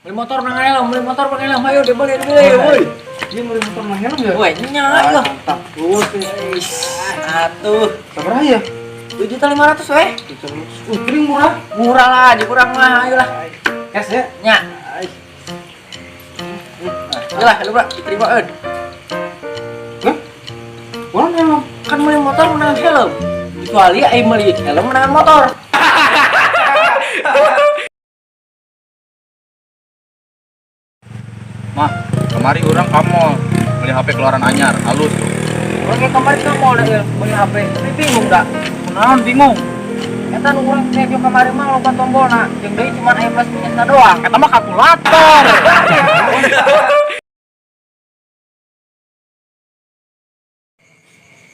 Beli motor nang helm, beli motor pakai helm, ayo dibeli, dibeli, woi. Dia beli motor nang helm ya? Woi, nya ayo. Mantap. Atuh. Sabaraha ya? 2.500.000 weh. Paling murah. Murah lah, dikurang mah, ayolah. Cash ya? Nya. Ayolah, lu bro, diterima eun. Hah? Orang helm. Kan beli motor menangan helm. Kecuali ai meuli helm menangan motor. Mah, kemari orang ka mall beli HP keluaran anyar, halus tuh. Urang ge kamari ka mall da beli HP, tapi bingung da. Kunaon bingung? Eta nu urang review kamari mah loba tombolna, jeung deui cuman aya plus minusna doang. Eta mah kalkulator.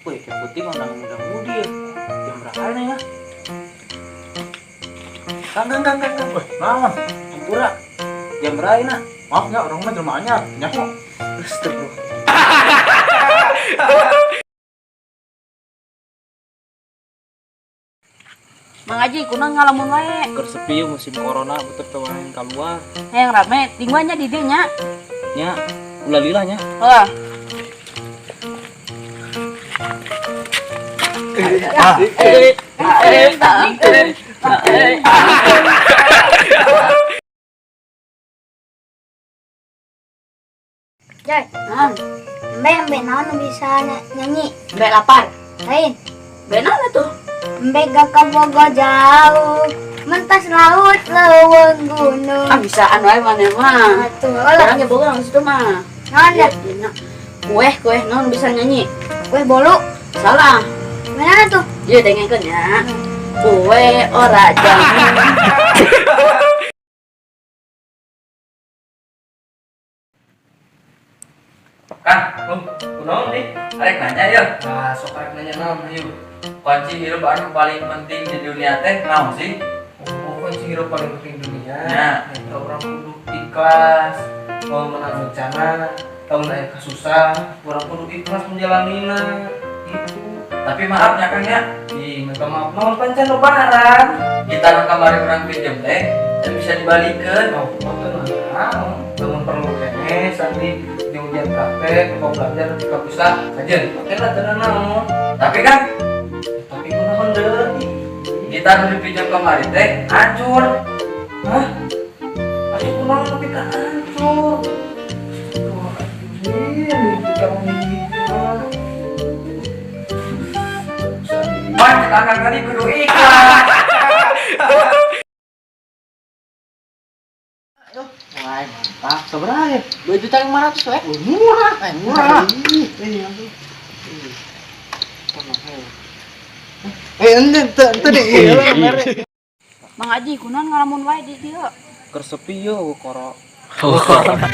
Wih, kayak putih mah nang muda-mudi ya. Jam berapa nih ya? Kang, kang, kang, kang, kang. Wih, naon? Hampura. Jam berapa ini? Maaf ya, orang mah jelema anyar. Nyaho. Astagfirullah. Mang Aji, kunaon ngalamun wae? Keur sepi musim corona betul teu main keluar. Hayang rame, tingguannya di dieu nya. Nya, ulah lila nya. Heuh. Joy, Naon? embe embe naon nu bisa nyanyi? Embe lapar. Lain, Embe naon atuh? Embe gak kabogo jauh, mentas laut leuweung gunung. Ah bisaan wae maneh mah. Atuh lah. Urang ge boga langsung itu mah. Naon ya? Iya, Kue, kue naon bisa nyanyi? Kue bolu. Salah. Mana tuh? Ieu dengekeun ya. Kue ora jamu. Kang, Kunaon nih? arek nanya ya. Ah, sok arek nanya naon ayo. Kunci hirup anu paling penting di dunia teh naon sih? Oh, kunci hirup paling penting di dunia. Nah. Eta urang kudu ikhlas, mau menang bencana, lamun aya kasusah, urang kudu ikhlas menjalanina. Itu. Tapi maaf ya Kang ya, Ih, minta maaf naon pancen lebaran. kita nu kamari urang pinjem teh teu bisa dibalikeun. Oh, teu naon. Lamun perlu keneh sandi di ujian praktek, atau belajar ka bisa kajian dipake lah teu naon. Tapi kan Tapi kunaon deui? kita nu dipinjam kamari teh hancur. Hah? Aduh, kunaon tapi ka hancur. Astagfirullahaladzim, kita mah. Pan cek akang tadi kudu ikhlas. Wah, mantap. Sabaraha ya? 2.500.000 weh. Murah. Eh, murah. Eh, ente ente ente deh. Iya, mere. Mang Aji, kunaon ngalamun wae di dieu? Keur sepi yo koro. Corona.